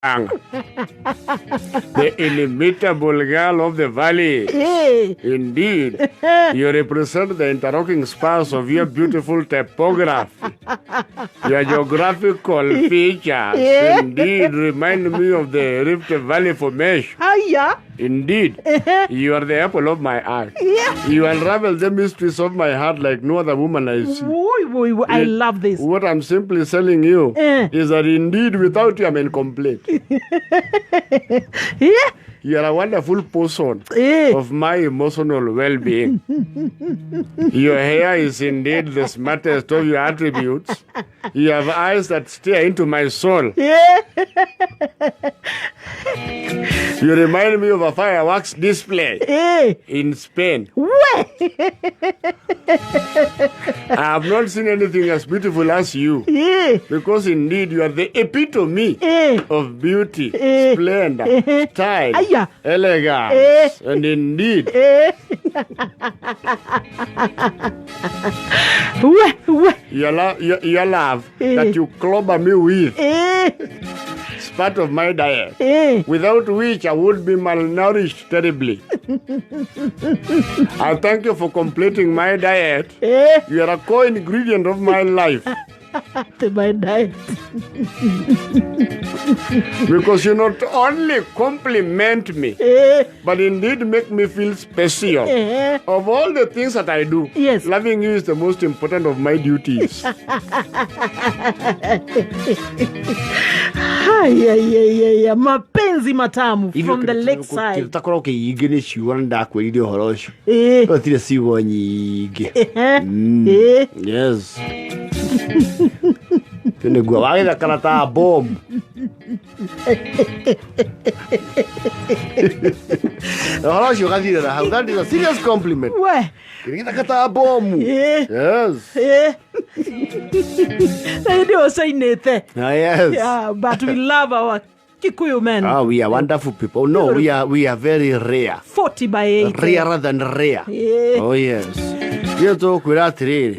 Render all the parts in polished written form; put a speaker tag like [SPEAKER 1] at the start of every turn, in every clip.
[SPEAKER 1] The inimitable girl of the valley.
[SPEAKER 2] Hey.
[SPEAKER 1] Indeed, you represent the interlocking spars of your beautiful topography. Your geographical features indeed remind me of the Rift Valley Formation.
[SPEAKER 2] Haya.
[SPEAKER 1] Indeed, you are the apple of my eye. You unravel the mysteries of my heart like no other woman I see.
[SPEAKER 2] Woi, woi, woi. I love this.
[SPEAKER 1] What I'm simply telling you is that indeed without you I'm incomplete. You are a wonderful person of my emotional well-being. Your hair is indeed the smartest of your attributes. You have eyes that stare into my soul. You remind me of a fireworks display in Spain.
[SPEAKER 2] We.
[SPEAKER 1] I have not seen anything as beautiful as you. Because indeed you are the epitome of beauty, splendor, style,
[SPEAKER 2] Aya.
[SPEAKER 1] elegance, and indeed
[SPEAKER 2] We, we.
[SPEAKER 1] your love that you clobber me with is part of my diet, without which I would be malnourished terribly. I thank you for completing my diet. You are a core ingredient of my life.
[SPEAKER 2] To my diet.
[SPEAKER 1] Because you not only compliment me, but indeed make me feel special. Of all the things that I do, loving you is the most important of my duties.
[SPEAKER 2] Haya, ya, ya, ya. Mapenzi matamu from the lakeside.
[SPEAKER 3] Takorwo kĩingĩ nĩ ciugo na ndakwĩrire ũhoro ũcio. No tirĩ ciugo nyingĩ. Yes, nĩguo wagĩthakana ta bomu. Ũhoro ũcio ũgathirĩra hau. That is a serious compliment.
[SPEAKER 2] We.
[SPEAKER 3] Gĩthaka ta bomu. Yes.
[SPEAKER 2] Na hĩndĩ ĩyo ũcainĩte.
[SPEAKER 3] Ah, yes.
[SPEAKER 2] Yeah, but we love our Kikuyu men.
[SPEAKER 3] Ah, we are wonderful people. No, we are very rare.
[SPEAKER 2] 40 by 8.
[SPEAKER 3] Rarer than rare. Oh yes. Iyo tũkwĩra atĩrĩrĩ.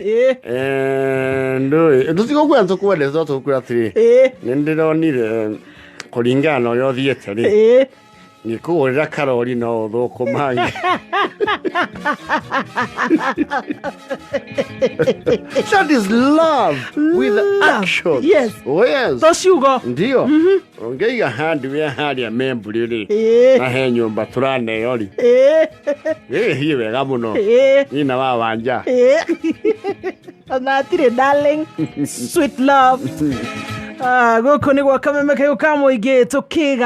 [SPEAKER 3] Ndũĩ tũtigũkwĩra tũkwendete no tũkwĩra atĩrĩrĩ. Nĩ ndĩronire kũringana na ũrĩa ũthiĩte rĩ, ngĩkũgũrĩra karori no ũthũkũmange. That is love with
[SPEAKER 2] Love.
[SPEAKER 3] action. Oh yes.
[SPEAKER 2] To ciugo.
[SPEAKER 3] Ndio ũngĩiga hardware harĩa Memburi rĩ, na he nyũmba tũraneo rĩ, ĩhiĩ wega mũno. Nyina wa Wanja.
[SPEAKER 2] Ona atirĩ darling sweet love. Ah, gũkũ nĩ gwa Kameme Kayũ ka mũingĩ tũkĩga.